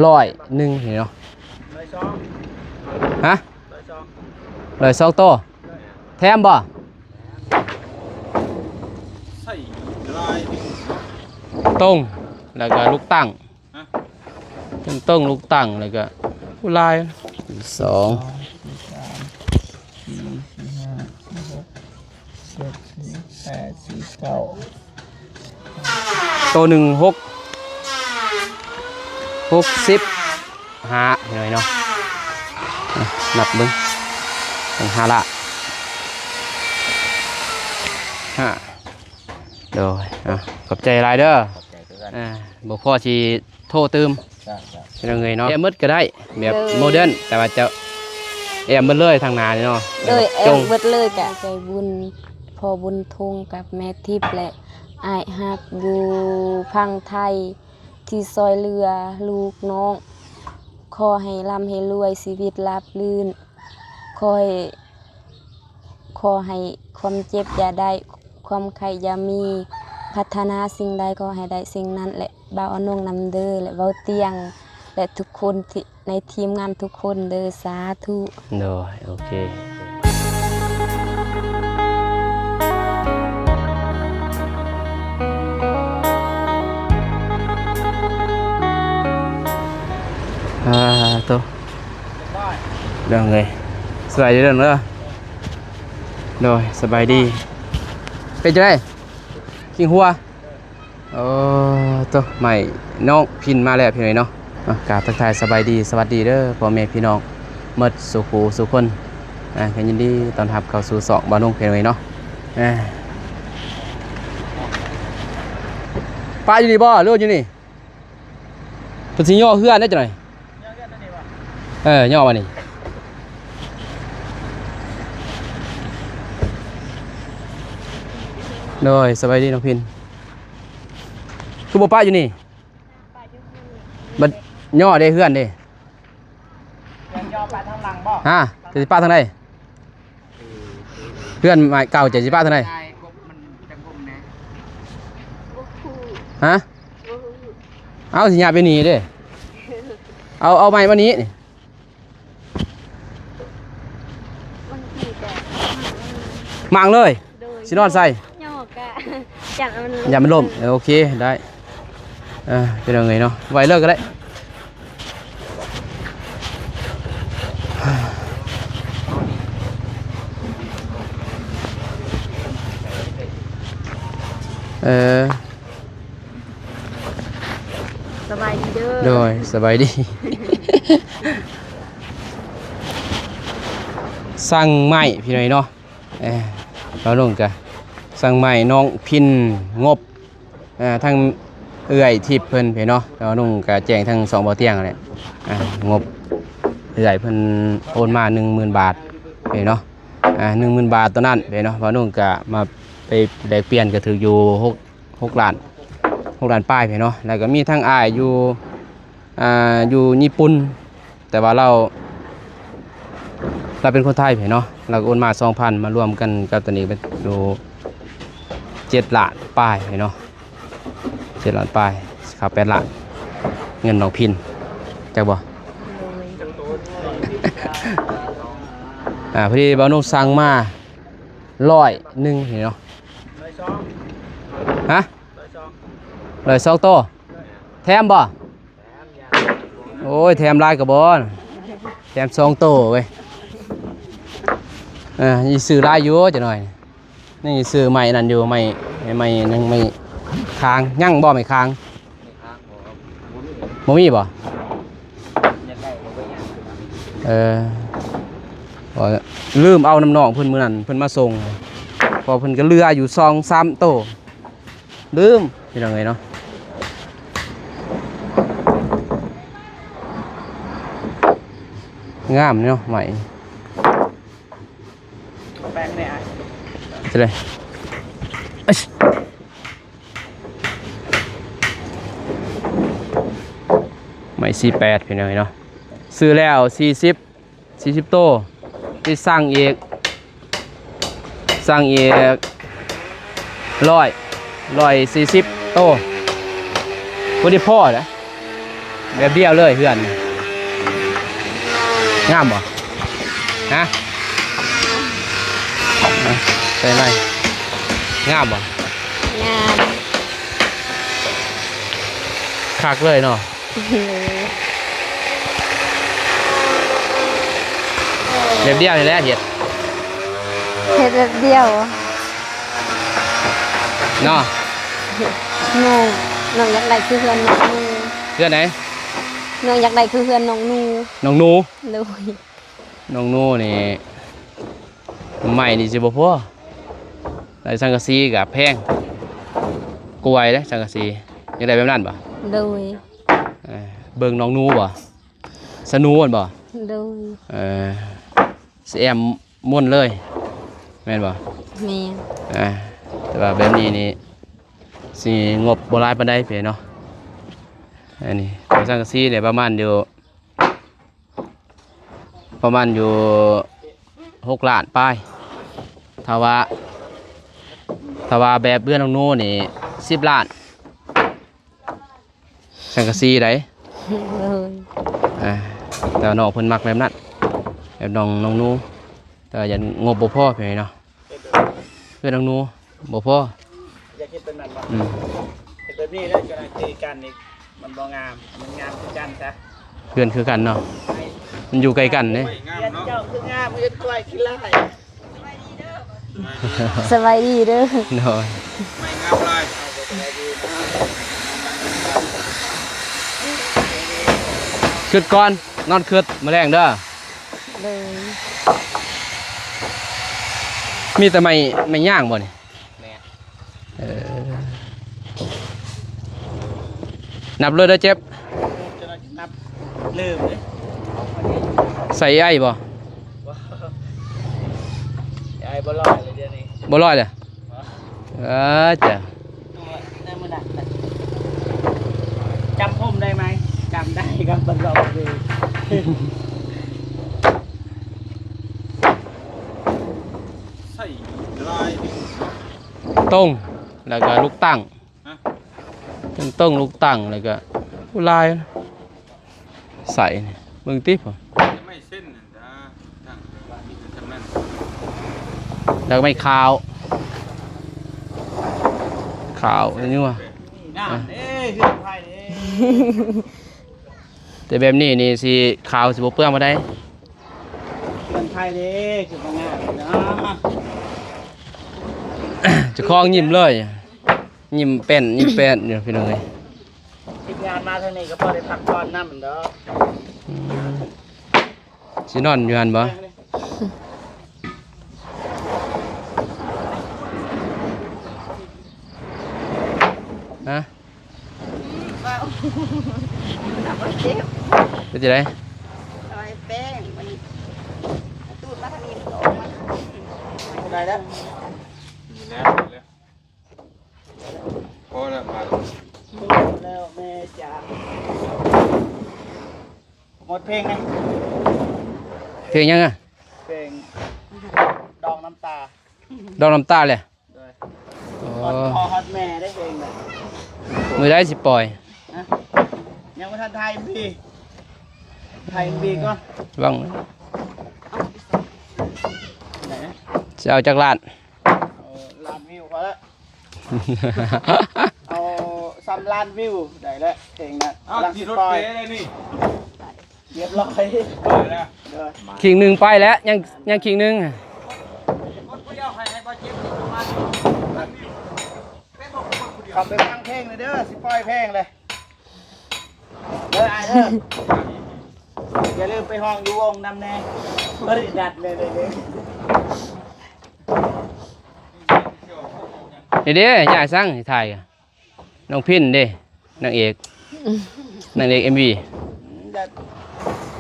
ຮ້ອຍໜຶ່ງນີ້ເນາະ. ຮ້ອຍສອງ. ຮະ? ຮ້ອຍສອງ. ຮ້ອຍສອງໂຕ. ແຖມບໍ່? ໃສ່ຫຼາຍ. ຕົງ ແລ້ວກໍລູກຕັ້ງ. ຮະ? ເປັນຕົງລູກຕັ້ງ ແລ້ວກໍ ໂອ້ ຫຼາຍ. ສອງ ສາມ ສີ່ ຫ້າ ຫົກ ເຈັດ ແປດ ເກົ້າ ໂຕໜຶ່ງຫົກ ຫົກສິບຫ້າ ພີ່ນ້ອງເນາະ. ອະ ນັບເບິ່ງ ເປັນຫ້າລະ ຫ້າ. ໂດຍ ອະ ຂອບໃຈຫຼາຍເດີ. ຂອບໃຈຄືກັນ. ອາ ບໍ່ພໍຊິໂທຕື່ມ. ຈ້າ ຈ້າ. ພີ່ນ້ອງເອີຍເນາະ ແອບໝົດກໍໄດ້ ແບບ ໂດຍ ໂມເດີນ ແຕ່ວ່າຈະແອບໝົດເລີຍທາງໜ້ານີ້ເນາະ. ໂດຍ ແອບໝົດເລີຍ. ກະໃຈບຸນ ພໍ່ບຸນທຸງກັບແມ່ທິບ ແລະ ອ້າຍຮັກຢູ່ຝັ່ງໄທ ທີ່ຊ່ອຍເຫຼືອລູກນ້ອງ. ຂໍໃຫ້ລ່ຳໃຫ້ລວຍ ຊີວິດລາບລື່ນ. ຂໍໃຫ້ ຂໍໃຫ້ຄວາມເຈັບຢ່າໄດ້ ຄວາມໄຂ້ຢ່າມີ ປາດຖະໜາສິ່ງໃດຂໍໃຫ້ໄດ້ສິ່ງນັ້ນ ແລະ ບ່າວອານົງນຳເດີ ແລະ ເວົ້າຕຽງ ແລະ ທຸກຄົນທີ່ ໃນທີມງານທຸກຄົນເດີ. ສາທຸ. ໂດຍ ໂອເຄ. ອາ ໂຕ ເລື່ອງເອີຍ ສະບາຍດີເດີ. ໂດຍ ສະບາຍດີ. ເປັນຈັ່ງໃດ? ຄີງຫົວ. ໂອ້ ໂຕ ໃໝ່ນ້ອງພິນມາແລ້ວພີ່ນ້ອງເນາະ. ອາ ກາບທັກທາຍສະບາຍດີ ສະຫວັດດີເດີ ພໍ່ແມ່ພີ່ນ້ອງໝົດສູ່ຜູ້ສູ່ຄົນ. ອາ ກໍຍິນດີຕ້ອນຮັບເຂົ້າສູ່ຊ່ອງບ່າວນຸ່ງພີ່ນ້ອງເນາະ. ອາ ປະຢູ່ນີ້ບໍ່ ຫຼືຢູ່ນີ້? ເພິ່ນຊິຍໍເຮືອນໄດ້ຈັກໜ້ອຍ. ຍໍເຮືອນຕົວນີ້ບໍ່? ເອີ ຍໍມານີ້. ໂດຍ ສະບາຍດີນ້ອງພິນ. ຄືບໍ່ປະຢູ່ນີ້? ປະຢູ່ນີ້. ບັດຍໍເດ້ ເຮືອນເດ້? ເຮືອນຍໍປະທາງຫຼັງບໍ່? ຮະ? ຈະຊິປະທາງໃດ? ເຮືອນໃໝ່ເກົ່າເຈົ້າຊິປະທາງໃດ? ບໍ່ຮູ້. ຮະ? ບໍ່ຮູ້. ເອົ້າ ຊິຫຍ້າຍໄປນີ້ເດ້. ເອົາ ເອົາໃໝ່ມານີ້. ມັນຊິແບບໝັກເລີຍ. ໂດຍ. ຊິນອນໃສ? ຫຍ້າກະຢ້ານມັນ ຢ້ານມັນລົ້ມ. ເອີ ໂອເຄ ໄດ້. ເອີ ເປັນຫຍັງເລີຍເນາະ ໄວ້ເລີຍກໍໄດ້. ເອີ ສະບາຍດີເດີ. ໂດຍ ສະບາຍດີ. ສັ່ງໄມ້ພີ່ນ້ອງເນາະ. ເອີ ບ່າວນຸ່ງກະສັ່ງໄມ້ ນ້ອງພິນ ງົບ ເອີ ທາງເອື້ອຍທິບເພິ່ນເນາະ. ບ່າວນຸ່ງກະແຈ້ງທາງຊ່ອງບ່າວຕຽງແຫຼະ ອ່າ ງົບເອື້ອຍເພິ່ນໂອນມາໜຶ່ງໝື່ນບາດເນາະ. ອ່າ ໜຶ່ງໝື່ນບາດໂຕນັ້ນເນາະ ບ່າວນຸ່ງກະມາໄປແລກປ່ຽນ ກະຖືກຢູ່ ຫົກ ຫົກລ້ານ ຫົກລ້ານປາຍເນາະ. ແລ້ວກໍມີທາງອ້າຍຢູ່ ອ່າ ຢູ່ຍີ່ປຸ່ນ ແຕ່ວ່າລາວ ລາວເປັນຄົນໄທເນາະ. ລາວກໍໂອນມາສອງພັນ ມາລວມກັນກັບຕົວນີ້ເປັນຢູ່ເຈັດລ້ານປາຍເນາະ ເຈັດລ້ານປາຍ ເຂົ້າແປດລ້ານ ເງິນນ້ອງພິນ ຈັກບໍ່? ໂດຍ. ອ່າ ພໍດີບ່າວນຸ່ງສັ່ງມາຮ້ອຍໜຶ່ງເນາະ. ຮ້ອຍສອງ. ຮະ? ຮ້ອຍສອງ. ຮ້ອຍສອງໂຕ. ແຖມບໍ່? ໂອ້ຍ ແຖມຫຼາຍກໍບໍ່ ແຖມສອງໂຕເວີຍ. ເອີ ນີ້ຊື້ຫຼາຍຢູ່ຈັກໜ້ອຍ. ນີ້ຊື້ໄມ້ນັ້ນຢູ່ ໄມ້ ໄມ້ຫຍັງ ໄມ້ຄາງ ຍັງບໍ່ໄມ້ຄາງ? ບໍ່ມີບໍ່? ເອີ ລືມເອົານຳນ້ອງເພິ່ນມື້ນັ້ນ ເພິ່ນມາສົ່ງ ເພາະເພິ່ນກໍເຫຼືອຢູ່ສອງສາມໂຕ. ລືມ ພີ່ນ້ອງເອີຍເນາະ. ງາມເນາະ ໄມ້ ແປງແດ່ອ້າຍ ເຈົ້າເລີຍ. ໄມ້ສີ່ແປດ ພີ່ນ້ອງເອີຍເນາະ. ຊື້ແລ້ວສີ່ສິບ ສີ່ສິບໂຕ. ໄດ້ສັ່ງອີກ ສັ່ງອີກຮ້ອຍ ຮ້ອຍສີ່ສິບໂຕ ບໍ່ໄດ້ພໍເດ້. ແບບດຽວເລີຍເຮືອນ. ງາມບໍ່? ຮະ? ໃສ່ໄໝ? ງາມບໍ່? ງາມ. ຄັກເລີຍເນາະ. ແບບດຽວນີ້ແຫຼະເຮັດ. ເຮັດແບບດຽວ. ເນາະ. ນ້ອງ ນ້ອງຢາກໄດ້ຄືເຮືອນນ້ອງນູ. ເຮືອນໃດ? ນ້ອງຢາກໄດ້ຄືເຮືອນນ້ອງນູ. ນ້ອງນູ? ໂດຍ. ນ້ອງນູນີ້ ໄມ້ນີ້ຊິບໍ່ພໍ. ໄດ້ສັງກະສີກະແພງກວ່າເດ້ ສັງກະສີ. ຢາກໄດ້ແບບນັ້ນບໍ່? ໂດຍ. ເອີ ເບິ່ງນ້ອງນູບໍ່? ສະໜູແມ່ນບໍ່? ໂດຍ. ເອີ ຊິແອ້ມມົນເລີຍ ແມ່ນບໍ່? ແມ່ນ. ອ່າ ແຕ່ວ່າແບບນີ້ນີ້ ຊິງົບບໍ່ຫຼາຍປານໃດເພເນາະ. ອັນນີ້ເອົາສັງກະສີໄດ້ປະມານຢູ່ ປະມານຢູ່ຫົກລ້ານປາຍ. ຖ້າວ່າ ຖ້າວ່າແບບເຮືອນນ້ອງນູນີ້ສິບລ້ານ. ສັງກະສີໃດ. ໂດຍ. ອ່າ ແຕ່ວ່ານ້ອງເພິ່ນມັກແບບນັ້ນ ແບບນ້ອງ ນ້ອງນູ ແຕ່ວ່າຢ້ານງົບບໍ່ພໍເພເນາະ. ເຮັດແບບ ເຮືອນນ້ອງນູບໍ່ພໍ. ຢາກເຮັດແບບນັ້ນບໍ່? ອືມ ເຮັດແບບນີ້ແຫຼະ ຈະໄດ້ຄືກັນອີກ. ມັນບໍ່ງາມ ມັນງາມຄືກັນຊະ. ເຮືອນຄືກັນເນາະ ມັນຢູ່ໃກ້ກັນເດ້. ເຮືອນເຈົ້າຄືງາມ ເຮືອນຂ້ອຍຂີ້ຮ້າຍ. ສະບາຍດີເດີ. ໂດຍ. ຄຶດກ່ອນ ນອນຄຶດມື້ແລງເດີ. ໂດຍ. ມີແຕ່ໄມ້ ໄມ້ຍາງບໍ່ນີ້? ແມ່ນ. ເອີ ນັບເລີຍເດີເຈັບ. ຈະນັບ ນັບລືມເດ້. ໃສ່ເອໄອບໍ່? ບໍ່ ເອໄອບໍ່ລອຍເລີຍດຽວນີ້. ບໍ່ລອຍເລີຍ. ບໍ່. ເອີ ຈ້າ ໃນມື້ນັ້ນນະ ຈຳຜົມໄດ້ໄໝ? ຈຳໄດ້ ກໍບໍ່ລອຍເລີຍ. ໃສ່ລາຍ ຕົງ ແລ້ວກໍລູກຕັ້ງ. ຮະ? ເປັນຕົງລູກຕັ້ງ ແລ້ວກໍ ໂອ້ ລາຍໃສ່ນີ້ ເບິ່ງຕິ. ໄມ້ເສັ້ນນັ້ນດາ ຕັ້ງ ມີແຕ່ຊ່ຳນັ້ນ. ແລ້ວກໍໄມ້ຂາວ ຂາວ ນີ້ວ່າ ງາມເດ້ ເຮືອນໄຜເດ້. ແຕ່ແບບນີ້ນີ້ຊິຂາວ ຊິບໍ່ເປືອງປານໃດ. ເຮືອນໄຜເດ້ ຄືບໍ່ງາມເນາະ. ເຈົ້າຂອງຍິ້ມເລີຍ. ຍິ້ມແປ້ນ ຍິ້ມແປ້ນຢູ່ພີ່ນ້ອງເອີຍ. ທີມງານມາທາງນີ້ກໍພໍໄດ້ພັກຜ່ອນນຳດອກ. ອືມ ຊິນອນຢູ່ຫັ້ນບໍ່? ຮະ? ເປັນຈັ່ງໃດ? ສະບາຍແປ້ງ ມັນຕູດມາທາງນີ້ ມັນກໍອອກມາ. ໄດ້ແລ້ວ ນີ້ແຫຼະ ພໍແລ້ວ ມາແລ້ວແມ່ຈ໋າ. ໝົດເພງນະ. ເພງຫຍັງອະ? ເພງດອງນ້ຳຕາ. ດອງນ້ຳຕາແຫຼະ. ໂດຍ. ອໍ ຮອດພໍ່ຮອດແມ່ໄດ້ເພງນະ. ມື້ໃດຊິປ່ອຍ? ຮະ? ຍັງບໍ່ທັນຖ່າຍເອັມວີ ຖ່າຍເອັມວີກ່ອນ. ຫວັງ ໄດ້ນະ. ຊິເອົາຈັກລ້ານ? ເອົາລ້ານວິວພໍລະ. ເອົາສ່ຳລ້ານວິວໄດ້ແລ້ວເພງນະ. ເອົາ ກຳລັງຊິປ່ອຍ. ຂີ່ລົດເປໄດ້ນີ້ ຮຽບຮ້ອຍ. ໂດຍ. ຂີງໜຶ່ງໄປແລ້ວ ຍັງ ຍັງຂີງໜຶ່ງ. ເຂົ້າໄປຟັງເພງເດີ ຊິປ່ອຍເພງເລີຍ. ເດີອ້າຍເດີ ຢ່າລືມໄປຮ້ອງຢູ່ວົງນຳແດ່. ບໍລິສັດເລີຍເດີ. ນີ້ເດ້ ຍາຍສັງຊິຖ່າຍ ນ້ອງພິນເດ້ ນາງເອກ ນາງເອກເອັມວີ.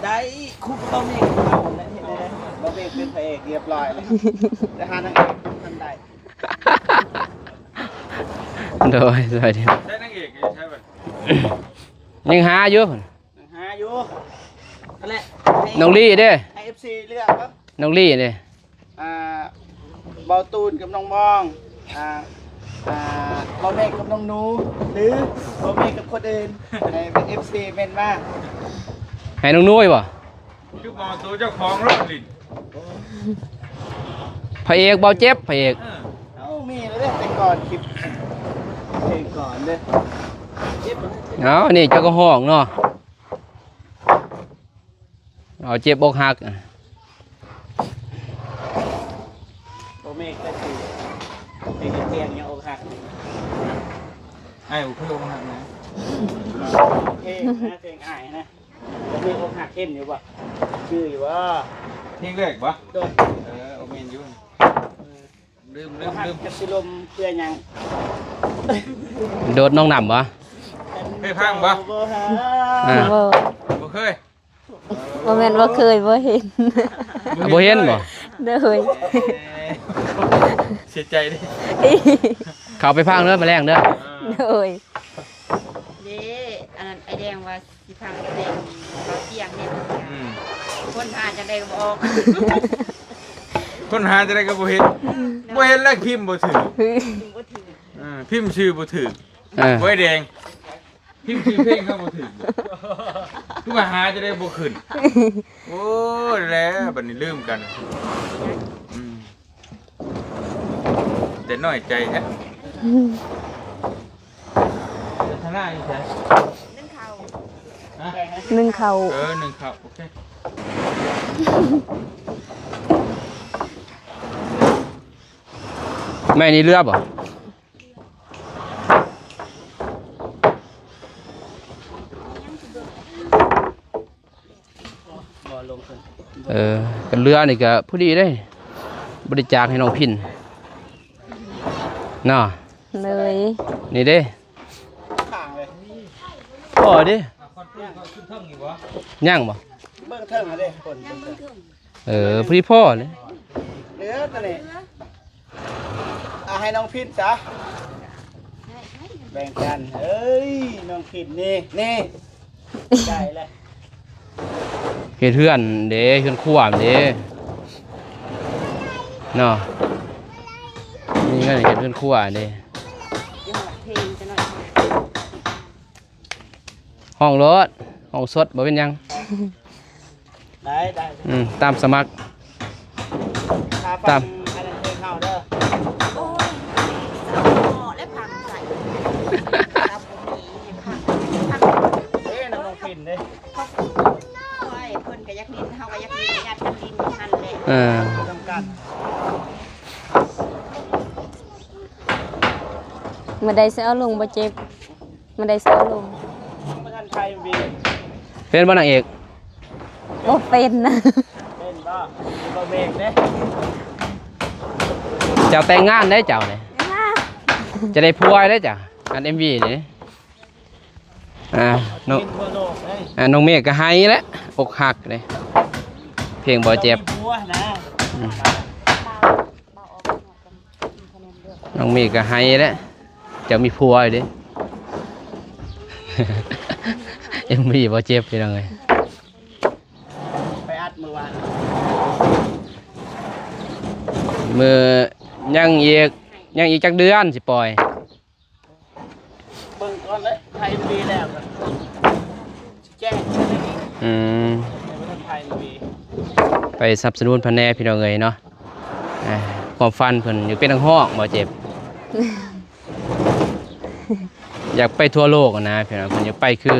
ໄດ້ ຄຸບເຂົາເມກເຂົາແຫຼະ ເຮັດໄດ້. ບໍ່ເມກເປັນພະເອກຮຽບຮ້ອຍແລ້ວ ແຕ່ຫານາງເອກບໍ່ທັນໄດ້. ໂດຍ ສະບາຍດີ. ໃຊ້ນາງເອກຢູ່ໃສບັດ? ຍັງຫາຢູ່ ຍັງຫາຢູ່. ນັ້ນແຫຼະ ນ້ອງລີເດ້ ໃຫ້ເອັຟຊີເລືອກເບິ່ງ. ນ້ອງລີເດ້ ອ່າ ເບົາຕູນກັບນ້ອງມອງ ອ່າ ອ່າ ບໍ່ແມ່ນກັບນ້ອງໜູ ຫຼືບໍ່ແມ່ນກັບຄົນອື່ນ ໃຫ້ເອັຟຊີເມັ້ນມາ ໃຫ້ນ້ອງໜູຍບໍ່? ຄືບໍ່ເອົາໂຕເຈົ້າຂອງໂລດຫຼິ້ນ ພະເອກເບົາເຈັບ ພະເອກ ເອີ ເອົາ ມີແລ້ວເດ້ ແຕ່ກ່ອນຄລິບ ເພງກ່ອນເດ້ ເຈັບ ເອົາ ນີ້ເຈົ້າກໍຮ້ອງເນາະ. ເອົາເຈັບອົກຫັກ ອະ ບໍ່ແມ່ນກະຊິເປັນກະຕຽງຍັງອົກຫັກ ອ້າຍບໍ່ເຄີຍອົກຫັກນະ ເພງນະ ເພງອ້າຍນະ ບໍ່ແມ່ນອົກຫັກ ເຫັນຢູ່ບໍ່? ຊື່ຢູ່ບໍ່? ເພງແລກບໍ່? ໂດຍ ເອີ ບໍ່ແມ່ນຢູ່ ເອີ ລືມ ລືມ ລືມ ຈັກຊິລົມເພື່ອຫຍັງ? ໂດດໜອງນ້ຳບໍ່? ເຄີຍຟັງບໍ່? ບໍ່ຫາ ອ່າ ບໍ່ ບໍ່ເຄີຍ ບໍ່ແມ່ນບໍ່ເຄີຍ ບໍ່ເຫັນ ບໍ່ເຫັນບໍ່? ໂດຍ ເສຍໃຈເດ້ ເຂົ້າໄປຟັງເດີ ມາແລງເດີ ໂດຍ ເດ້ ອັນນັ້ນ ອ້າຍແດງວ່າ ຊິຟັງເພງເບົາຕຽງເຮັດ ອືມ ຄົ້ນຫາຈັ່ງໃດກໍບໍ່ອອກ ຄົ້ນຫາຈັ່ງໃດກໍບໍ່ເຫັນ ບໍ່ເຫັນແລ້ວພິມບໍ່ຖືກ ພິມບໍ່ຖືກ ເອີ ພິມຊື່ບໍ່ຖືກ ເອີ ໂອ້ຍແດງ ພິມຊື່ເພງເຮົາບໍ່ຖືກ ຄືວ່າຫາຈັ່ງໃດບໍ່ຂຶ້ນ ໂອ້ຍ ແລ້ວບັດນີ້ລືມກັນ ອືມ ແຕ່ນ້ອຍໃຈແທ້ ທະນາຢູ່ໃສ? ໜຶ້ງເຂົ້າ ຮະ? ໜຶ້ງເຂົ້າ ເອີ ໜຶ້ງເຂົ້າ ໂອເຄ ແມ່ນີ້ເຫຼືອບໍ່? ບໍ່ລົງເພິ່ນ ເອີ ກັນເຮືອນີ້ກະພໍດີເດ້ ບໍລິຈາກໃຫ້ນ້ອງພິນເນາະ ເລີຍ ນີ້ເດ້ ຂ້າງເລີຍ ພໍເດ້ ຍັງບໍ່? ເບິ່ງເທິງເດ້ ເອີ ພໍດີພໍເລີຍ ເຫຼືອຕົວນີ້ ເອົາໃຫ້ນ້ອງພິນຊະ ແບ່ງກັນ ເອີຍ ນ້ອງພິນນີ້ ນີ້ ໄດ້ແລ້ວ ເຮັດເຮືອນເດ້ ເຮືອນຄົວເດ້ ເນາະ ມີເງິນເຮັດເຮືອນຄົວເດ້ ຮ້ອງໂລດ ຮ້ອງສົດ ບໍ່ເປັນຫຍັງ ໄດ້ ໄດ້ ອືມ ຕາມສະໝັກ ຕາມ ອັນນັ້ນເພງເຮົາເດີ ໂອ້ຍ ເອົາໝໍ້ແລະຜັງໃສ່ ເອົາບໍ່ມີຜັງ ຜັງ ເອີ ນ້ອງພິນເດ້ ໂອ້ຍ ເພິ່ນກໍຢາກຫຼິ້ນ ເຮົາກໍຢາກຫຼິ້ນ ຍາດກັນຫຼິ້ນຢູ່ຫັ້ນແຫຼະ ເອີ ນຳກັນ ມື້ໃດຊິເອົາລົງບໍ່ເຈັບ? ມື້ໃດຊິເອົາລົງ? ຍັງບໍ່ທັນຖ່າຍເອັມວີ ເປັນບໍ່ນາງເອກ? ບໍ່ເປັນນະ ເປັນບໍ່? ບໍ່ເປັນເດ້ ເຈົ້າແຕ່ງງານໄດ້ເຈົ້ານີ້ ຈະໄດ້ຜົວໄດ້ເຈົ້າ ອັນເອັມວີນີ້ ອ່າ ນ້ອງ ອ່າ ນ້ອງເມກກໍໄຫ້ແຫຼະ ອົກຫັກເດ້ ເພງບໍ່ເຈັບ ອືມ ນ້ອງເມກກໍໄຫ້ແຫຼະ ເຈົ້າມີຜົວຢູ່ເດ້ ເອັມວີບໍ່ເຈັບ ພີ່ນ້ອງເອີຍ ໄປອັດມື້ວານ ມື້ ຍັງອີກ ຍັງອີກຈັກເດືອນຊິປ່ອຍ? ເບິ່ງກ່ອນເລີຍ ຖ່າຍເອັມວີແລ້ວກໍແຈ້ງ ອືມ ໄປສະໜັບສະໜູນເພິ່ນແດ່ພີ່ນ້ອງເອີຍເນາະ ອ່າ ຄວາມຝັນເພິ່ນຢາກເປັນນັກຮ້ອງບໍ່ເຈັບ ຢາກໄປທົ່ວໂລກຫັ້ນນະພີ່ນ້ອງ ເພິ່ນຢາກໄປຄື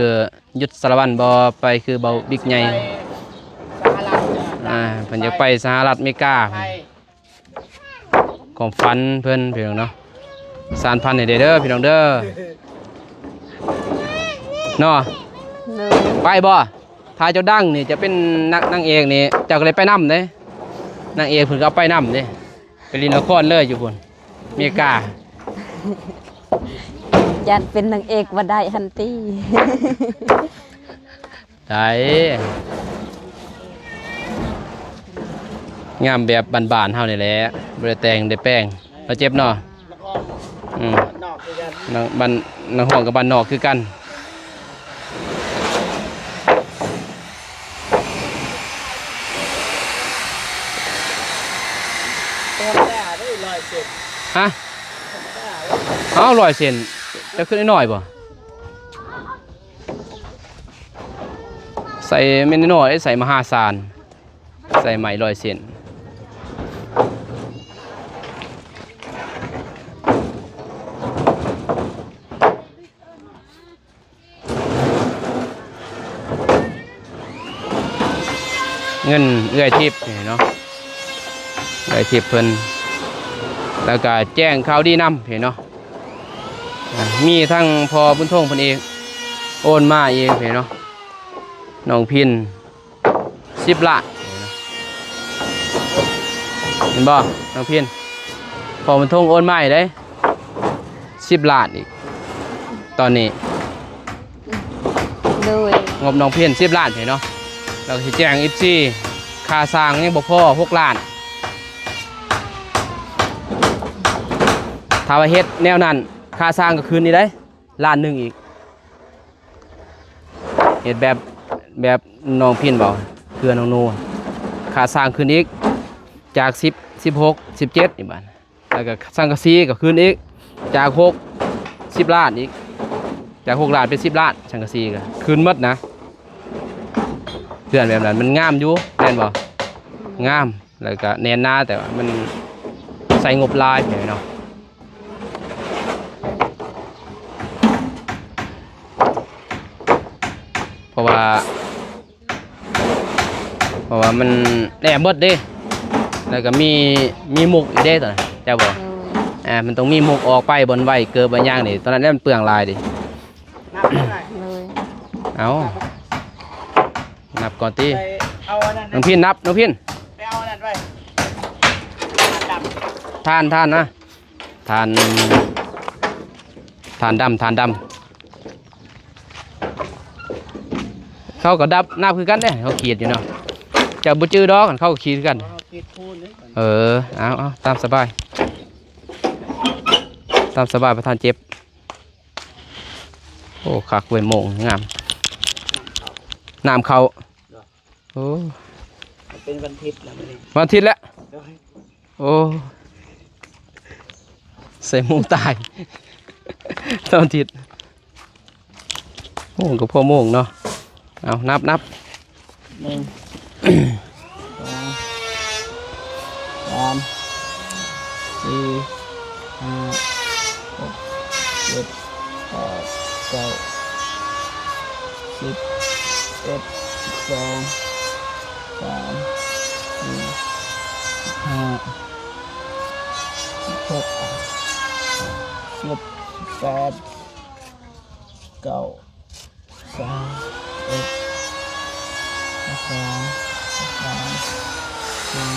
ຍຸດສາລະວັນບໍ່ ໄປຄືເບົາບິກໃຫຍ່ ໄປສະຫະລັດ ອ່າ ເພິ່ນຢາກໄປສະຫະລັດອາເມລິກາ ໄປ ຄວາມຝັນເພິ່ນພີ່ນ້ອງເນາະ ສານຝັນໃຫ້ເດີ ເດີ ພີ່ນ້ອງເດີ ເນາະ ໂດຍ ໄປບໍ່? ຖ້າເຈົ້າດັງນີ້ ເຈົ້າເປັນນາງ ນາງເອກນີ້ ເຈົ້າກໍໄດ້ໄປນຳເດ້ ນາງເອກເພິ່ນກໍເອົາໄປນຳເດ້ ໄປຫຼິ້ນລະຄອນເລີຍຢູ່ພຸ້ນ ເມກາ ຢ້ານເປັນນາງເອກບໍ່ໄດ້ຫັ້ນຕິ ໄດ້ ງາມແບບບ້ານໆເຮົານີ້ແຫຼະ ບໍ່ໄດ້ແຕ່ງໄດ້ແປງ ເນາະ ເຈັບເນາະ ອືມ ບ້ານນອກຄືກັນ ນາງ ບ້ານ ນັກຮ້ອງກັບບ້ານນອກຄືກັນ. ຮະ? ເອົາ ຮ້ອຍເຊັນ ຈະຂຶ້ນນ້ອຍໆບໍ່? ໃສ່ແມ່ນນ້ອຍໆ ໃສ່ມະຫາສານ ໃສ່ໄມ້ຮ້ອຍເຊັນ. ເງິນເອື້ອຍທິບນີ້ເນາະ ເອື້ອຍທິບເພິ່ນ ແລ້ວກະແຈ້ງຂ່າວດີນຳນີ້ເນາະ ອ່າ ມີທັງພໍ່ບຸນທົງເພິ່ນເອງໂອນມາເອງນີ້ເນາະ ນ້ອງພິນ ສິບລ້ານ ເຫັນບໍ່ນ້ອງພິນ? ພໍ່ບຸນທົງໂອນມາໃຫ້ເດ້ ສິບລ້ານອີກ ຕອນນີ້ ໂດຍ ງົບນ້ອງພິນສິບລ້ານເນາະ ແລ້ວກໍຊິແຈ້ງເອັຟຊີ ຄ່າສ້າງຍັງບໍ່ພໍຫົກລ້ານ ຖ້າວ່າເຮັດແນວນັ້ນ ຄ່າສ້າງກໍຂຶ້ນອີກເດ້ ລ້ານໜຶ່ງອີກ. ເຮັດແບບ ແບບນ້ອງພິນເວົ້າ ເພື່ອນ້ອງໂນ ຄ່າສ້າງຂຶ້ນອີກ ຈາກສິບ ສິບຫົກ ສິບເຈັດນີ້ບາດ ແລ້ວກໍສັງກະສີກໍຂຶ້ນອີກ ຈາກຫົກ ສິບລ້ານອີກ ຈາກຫົກລ້ານເປັນສິບລ້ານ ສັງກະສີກໍຂຶ້ນໝົດນະ ເຮືອນແບບນັ້ນມັນງາມຢູ່ ແມ່ນບໍ່? ງາມ ແລ້ວກໍແໜ້ນໜາ ແຕ່ວ່າມັນໃຊ້ງົບຫຼາຍເນາະ. ເພາະວ່າ ເພາະວ່າມັນແອບເບິດເດ້ ແລ້ວກໍມີ ມີມຸກອີກເດ້ຕອນນັ້ນ ເຈົ້າບໍ່? ໂດຍ ອ່າ ມັນຕ້ອງມີມຸກອອກໄປບ່ອນໄວ້ເກີບໄວ້ຫຍັງນີ້ ຕອນນັ້ນແຫຼະມັນເປືອງຫຼາຍເດ້. ນັບເທົ່າໃດ? ໂດຍ ເອົາ ນັບກ່ອນຕິ ໄປເອົາອັນນັ້ນ ນ້ອງພິນນັບ ນ້ອງພິນ ໄປເອົາອັນນັ້ນໄວ້ ຖ່ານ ຖ່ານນະ ຖ່ານ ຖ່ານດຳ ຖ່ານດຳ ເຂົາກໍນັບ ນັບຄືກັນເດ້ ເຂົາຂີດຢູ່ເນາະ ເຈົ້າບໍ່ຈື່ດອກ ເຂົາກໍຂີດຄືກັນ ເຮົາຂີດຄູນເດ້ ເອີ ເອົາ ເອົາ ຕາມສະບາຍ ຕາມສະບາຍ ປະທານເຈັບ. ໂອ້ ຄັກເວີຍ ໂມງງາມ ນ້ຳເຂົ້າ ໂອ້ ມັນເປັນວັນທິດແລ້ວມື້ນີ້ ວັນທິດແລ້ວ ໂດຍ ໂອ້ ໃສ່ໂມງຕາຍ ວັນທິດ ໂອ້ ກໍພໍໂມງເນາະ ເອົາ ນັບ ນັບ ໜຶ່ງ ສອງ ສາມ ສີ່ ຫ້າ ຫົກ ເຈັດ ແປດ ເກົ້າ ສິບ ສິບເອັດ ສິບສອງ ສິບສາມ ສິບສີ່ ສິບຫ້າ ສິບຫົກ ສິບເຈັດ ສິບແປດ ສິບເກົ້າ ຊາວເອັດ ຊາວສອງ ຊາວສາມ ຊາວສີ່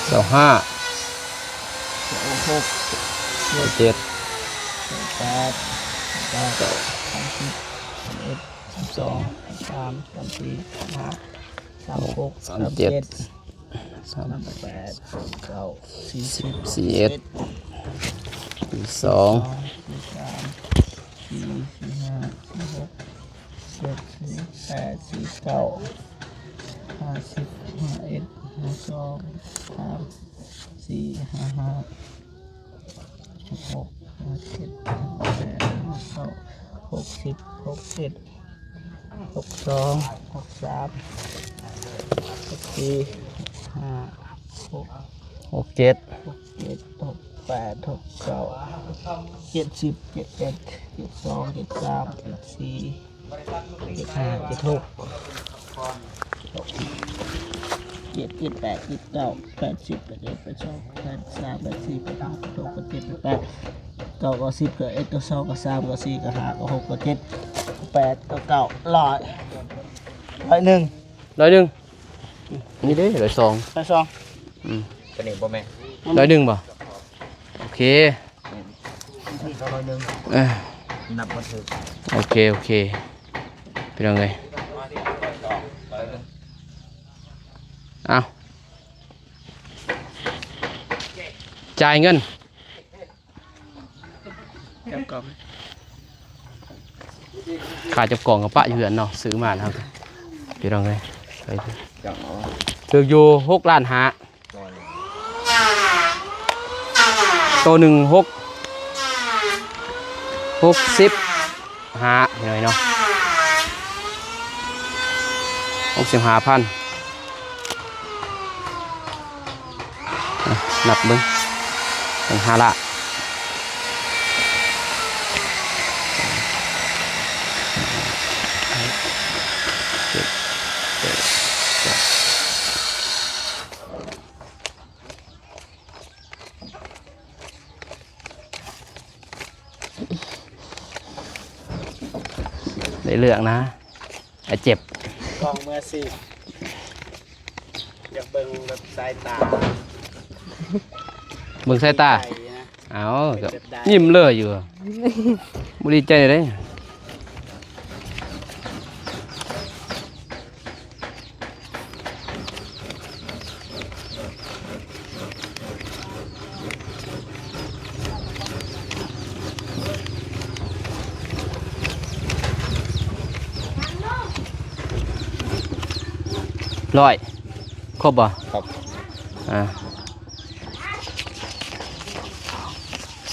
ຊາວຫ້າ ຊາວຫົກ ຊາວເຈັດ ຊາວແປດ ຊາວເກົ້າ ສາມສິບ ສາມເອັດ ສາມສອງ ສາມສາມ ສາມສີ່ ສາມຫ້າ ສາມຫົກ ສາມເຈັດ ສາມແປດ ສາມເກົ້າ ສີ່ສິບ ສີ່ສິບເອັດ ສີ່ສິບສອງ ສີ່ສິບສາມ ສີ່ສິບສີ່ ສີ່ສິບຫ້າ ສີ່ສິບຫົກ ສີ່ສິບເຈັດ ສີ່ສິບແປດ ສີ່ສິບເກົ້າ ຫ້າສິບ ຫ້າເອັດ ຫ້າສອງ ຫ້າສາມ ຫ້າສີ່ ຫ້າຫ້າ ຫົກຫົກ ຫ້າເຈັດ ຫ້າແປດ ຫ້າເກົ້າ ຫົກສິບ ຫົກເຈັດ ຫົກສອງ ຫົກສາມ ຫົກສີ່ ຫົກຫ້າ ຫົກ ຫົກເຈັດ ຫົກເຈັດ ຫົກແປດ ຫົກເກົ້າ ເຈັດສິບ ເຈັດເອັດ ເຈັດສອງ ເຈັດສາມ ເຈັດສີ່ ເຈັດຫ້າ ເຈັດຫົກ ເຈັດເຈັດ ເຈັດແປດ ເຈັດເກົ້າ ແປດສິບ ແປດເອັດ ແປດສອງ ແປດສາມ ແປດສີ່ ແປດຫ້າ ແປດຫົກ ແປດເຈັດ ແປດແປດ ເກົ້າ ເກົ້າສິບ ເກົ້າເອັດ ເກົ້າສອງ ເກົ້າສາມ ເກົ້າສີ່ ເກົ້າຫ້າ ເກົ້າຫົກ ເກົ້າເຈັດ ແປດ ເກົ້າເກົ້າ ຮ້ອຍ ຮ້ອຍໜຶ່ງ ຮ້ອຍໜຶ່ງ ນີ້ເດ້ ຮ້ອຍສອງ ຮ້ອຍສອງ ອືມ ຕົວນີ້ບໍ່ແມ່ນ ຮ້ອຍໜຶ່ງບໍ່? ໂອເຄ ເອີ ນັບບໍ່ຖືກ ໂອເຄ ໂອເຄ ພີ່ນ້ອງເອີຍ ເອົາ ຈ່າຍເງິນ ຈັບກອງ ຄ່າຈັບກອງກໍປະຢູ່ເຮືອນເນາະ ຊື້ມາແລ້ວ ພີ່ນ້ອງເອີຍ ຖືກຢູ່ຫົກລ້ານຫ້າ ໂຕໜຶ່ງຫົກ ຫົກສິບຫ້າ ພີ່ນ້ອງເນາະ ຫົກສິບຫ້າພັນ. ອ່ະ ນັບເບິ່ງ ເປັນຫ້າລ້ານ. ໄດ້ເລື່ອງນະ ອາເຈັບ ກ້ອງມືອາຊີບ ຢາກເບິ່ງແບບສາຍຕາ ເບິ່ງສາຍຕາ ໃຈນະ. ເອົ້າ ເປັນແບບໃດ? ຍິ້ມເລີຍຢູ່ ບໍ່ດີໃຈເດ້. ຮ້ອຍ ຄົບບໍ່? ຄັບ ອ່າ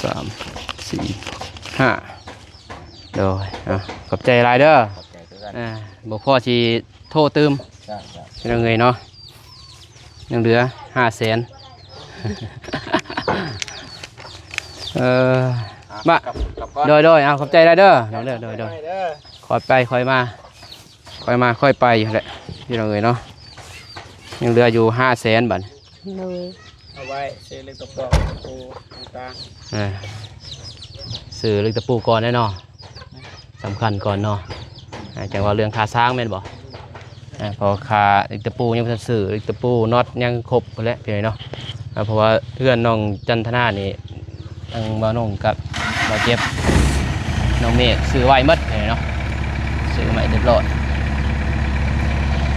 ສາມ ສີ່ ຫ້າ ໂດຍ ອ່າ ຂອບໃຈຫຼາຍເດີ. ຂອບໃຈຄືກັນ ອ່າ ບໍ່ພໍຊິໂທຕື່ມ ຈ້າ ຈ້າ ພີ່ນ້ອງເອີຍເນາະ ຍັງເຫຼືອຫ້າແສນ ເອີ ອ່ະ ມາ ກັບ ກັບກ່ອນ ໂດຍ ໂດຍ ເອົາ ຂອບໃຈຫຼາຍເດີ ນ້ອງເດີ ໂດຍ ໂດຍ ເດີ ຄ່ອຍໄປຄ່ອຍມາ ຄ່ອຍມາຄ່ອຍໄປຫັ້ນແຫຼະ ພີ່ນ້ອງເອີຍເນາະ ຍັງເຫຼືອຢູ່ຫ້າແສນບາດນີ້. ໂດຍ ເອົາໄວ້ຊື້ເຫຼັກຕະປອກ ຕະປູຕ່າງໆ ເອີ ຊື້ເຫຼັກຕະປູກ່ອນແດ່ເນາະ ສຳຄັນກ່ອນເນາະ ອ່າ ຈັ່ງເວົ້າເລື່ອງຄ່າສ້າງແມ່ນບໍ່? ອ່າ ເພາະຄ່າເຫຼັກຕະປູຍັງບໍ່ທັນຊື້ ເຫຼັກຕະປູ ນັອດ ຍັງຄົບພຸ້ນແຫຼະ ພີ່ນ້ອງເນາະ ອ່າ ເພາະວ່າເຮືອນນ້ອງຈັນທະນານີ້ ທັງບ່າວນົງກັບບ່າວເຈັບ ນ້ອງເມກ ຊື້ໄວ້ໝົດເນາະ ຊື້ໄມ້ຮຽບຮ້ອຍ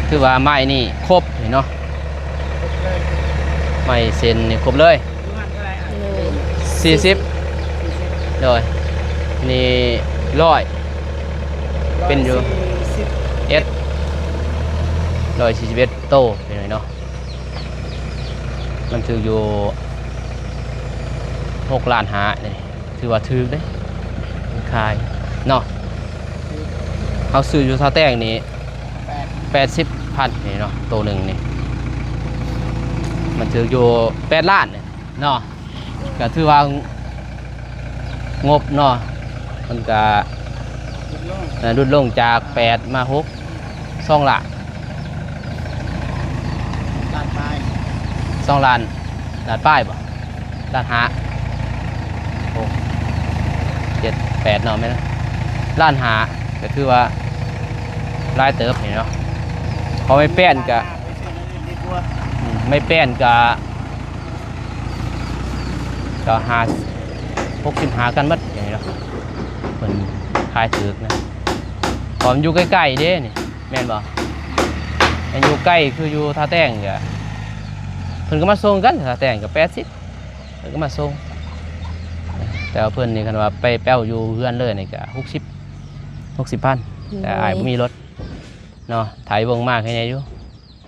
ຖືວ່າໄມ້ນີ້ຄົບເນາະ ໄມ້ເສັ້ນນີ້ຄົບເລີຍ ໂດຍ ສີ່ສິບ ສີ່ສິບ ໂດຍ ນີ້ຮ້ອຍ ເປັນຢູ່ ຮ້ອຍສີ່ສິບເອັດ ຮ້ອຍສີ່ສິບເອັດໂຕ ພີ່ນ້ອງເນາະ ມັນຖືກຢູ່ຫົກລ້ານຫ້ານີ້ ຖືວ່າຖືກເດ້ ຂາຍເນາະ ເຮົາຊື້ຢູ່ທ່າແຕງນີ້ ແປດ ແປດສິບພັນນີ້ເນາະ ໂຕໜຶ່ງນີ້ ມັນຖືກຢູ່ແປດລ້ານນີ້ເນາະ ກະຖືວ່າງົບເນາະ ມັນກະ ເອີ ຫຼຸດລົງຈາກແປດມາຫົກ ສອງລ້ານ ລ້ານປາຍ ສອງລ້ານ ລ້ານປາຍບໍ່? ລ້ານຫ້າ ຫົກ ເຈັດ ແປດເນາະ ແມ່ນລ້ານຫ້າ ກະຖືວ່າຫຼາຍເຕີບນີ້ເນາະ ເພາະໄມ້ແປ້ນກະ ໄມ້ແປ້ນກະ ກໍຫ້າ ຫົກສິບຫ້າກັນໝົດນີ້ເນາະ ເພິ່ນຂາຍຖືກນະ ເພາະມັນຢູ່ໃກ້ໆເດ້ນີ້ ແມ່ນບໍ່? ອັນຢູ່ໃກ້ຄືຢູ່ທ່າແຕງກໍ ເພິ່ນກໍມາສົ່ງກັນ ທ່າແຕງກໍແປດສິບ ເພິ່ນກໍມາສົ່ງ ແຕ່ວ່າເພິ່ນນີ້ຄັນວ່າໄປແປ້ວຢູ່ເຮືອນເລີຍນີ້ກໍຫົກສິບ ຫົກສິບພັນ ແຕ່ອ້າຍບໍ່ມີລົດເນາະ ໄຖວົງມາແຄ່ນີ້ຢູ່.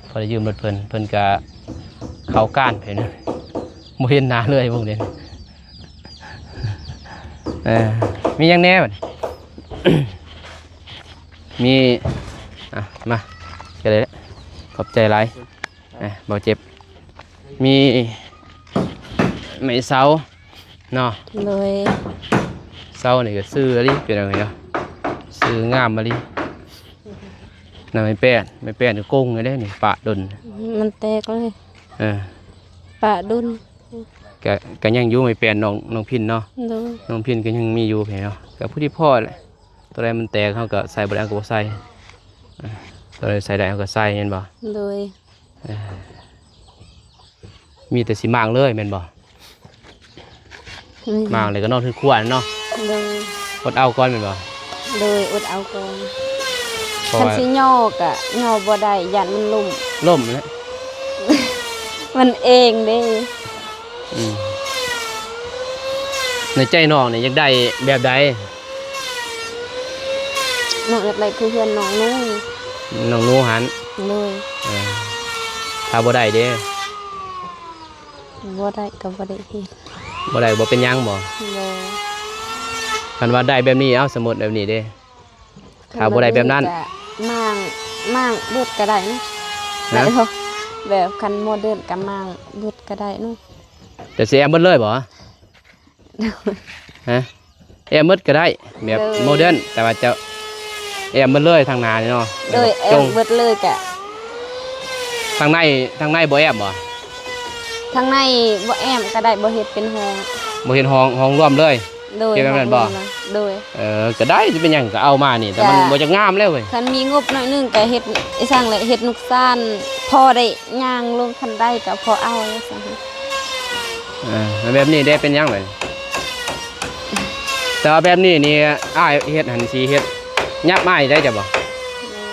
ພໍໄດ້ຢືມລົດເພິ່ນ ເພິ່ນກະເຂົ້າການເພິ່ນ ບໍ່ເຫັນໜ້າເລີຍພວກນີ້ ເອີ ມີຫຍັງແດ່ບັດນີ້? ມີ ອ່ະ ມາ ກໍໄດ້ ຂອບໃຈຫຼາຍ ອ່ະ ບໍ່ເຈັບ ມີໄມ້ເສົາ ເນາະ ໂດຍ ເສົານີ້ກໍຊື່ອີ່ຫຼີ ເປັນຫຍັງເນາະ ຊື່ງາມອີ່ຫຼີ ນຳໄມ້ແປ້ນ ໄມ້ແປ້ນກໍກົງຢູ່ເດ້ນີ້ ປະດົນ ມັນແຕກເລີຍ ເອີ ປະດົນ ກະ ກະຍັງຢູ່ໄມ້ແປ້ນນ້ອງ ນ້ອງພິນເນາະ ໂດຍ ນ້ອງພິນກໍຍັງມີຢູ່ເນາະ ກະພໍດີພໍແຫຼະ ຕົວໃດມັນແຕກເຮົາກໍໃສ່ບໍ່ໄດ້ເຮົາກໍບໍ່ໃສ່ ເອີ ຕົວໃດໃສ່ໄດ້ເຮົາກໍໃສ່ແມ່ນບໍ່ ໂດຍ ເອີ ມີແຕ່ຊິມ້າງເລີຍແມ່ນບໍ່? ອືມ ມ້າງແລ້ວກໍນອນຄືຄວານເນາະ ໂດຍ ອົດເອົາກ່ອນແມ່ນບໍ່? ໂດຍ ອົດເອົາກ່ອນ ຄັນຊິຍໍ້ກໍຍໍ້ບໍ່ໄດ້ ຢ້ານມັນລົ້ມ ລົ້ມແຫຼະ ມັນເອງເດ້ ອືມ ໃນໃຈນ້ອງນີ້ຢາກໄດ້ແບບໃດ? ນ້ອງຢາກໄດ້ຄືເຮືອນນ້ອງໜູ ນ້ອງໜູຫັ້ນ ໂດຍ ເອີ ຖ້າບໍ່ໄດ້ເດ້? ບໍ່ໄດ້ກໍບໍ່ໄດ້ເຮັດ ບໍ່ໄດ້ບໍ່ເປັນຫຍັງບໍ່? ບໍ່ ຄັນວ່າໄດ້ແບບນີ້ ເອົາ ສົມມຸດແບບນີ້ເດ້ ຖ້າບໍ່ໄດ້ແບບນັ້ນ ກໍມ້າງ ມ້າງເບິດກໍໄດ້ນະ. ຮະ? ໄດ້ບໍ່? ແບບຄັນໂມເດີນກໍມ້າງເບິດກໍໄດ້ເນາະ. ແຕ່ຊິແອ້ມເບິດເລີຍບໍ່? ຮະ? ແອ້ມເບິດກໍໄດ້ ແບບ ໂດຍ ໂມເດີນ ແຕ່ວ່າເຈົ້າແອ້ມເບິດເລີຍທາງໜ້ານີ້ເນາະ. ໂດຍ ແບບ ແອ້ມເບິດເລີຍກະ ທາງໃນ ທາງໃນບໍ່ແອ້ມບໍ່? ທາງໃນບໍ່ແອ້ມກໍໄດ້ ບໍ່ເຮັດເປັນຫ້ອງ ບໍ່ເຮັດຫ້ອງ ຫ້ອງລວມເລີຍ. ໂດຍ ເຮັດແບບນັ້ນບໍ່? ໂດຍ ເອີ ກໍໄດ້ ຊິເປັນຫຍັງ ກໍເອົາມານີ້ ແຕ່ມັນ ກະ ບໍ່ຈັກງາມແລ້ວເວີຍ. ຄັນມີງົບໜ້ອຍໜຶ່ງກໍເຮັດອີ່ສັງແຫຼະ ເຮັດນຸກຊານ ພໍໄດ້ຍ່າງລົງຄັນໄດກໍພໍເອົາຈັ່ງຊັ້ນ. ເອີ ແບບນີ້ເດ້ ເປັນຫຍັງແບບນີ້? ແຕ່ວ່າແບບນີ້ນີ້ ອ້າຍເຮັດຫັ້ນ ຊິເຮັດຫຍັບມາໃຫ້ໄດ້ ເຈົ້າບໍ່?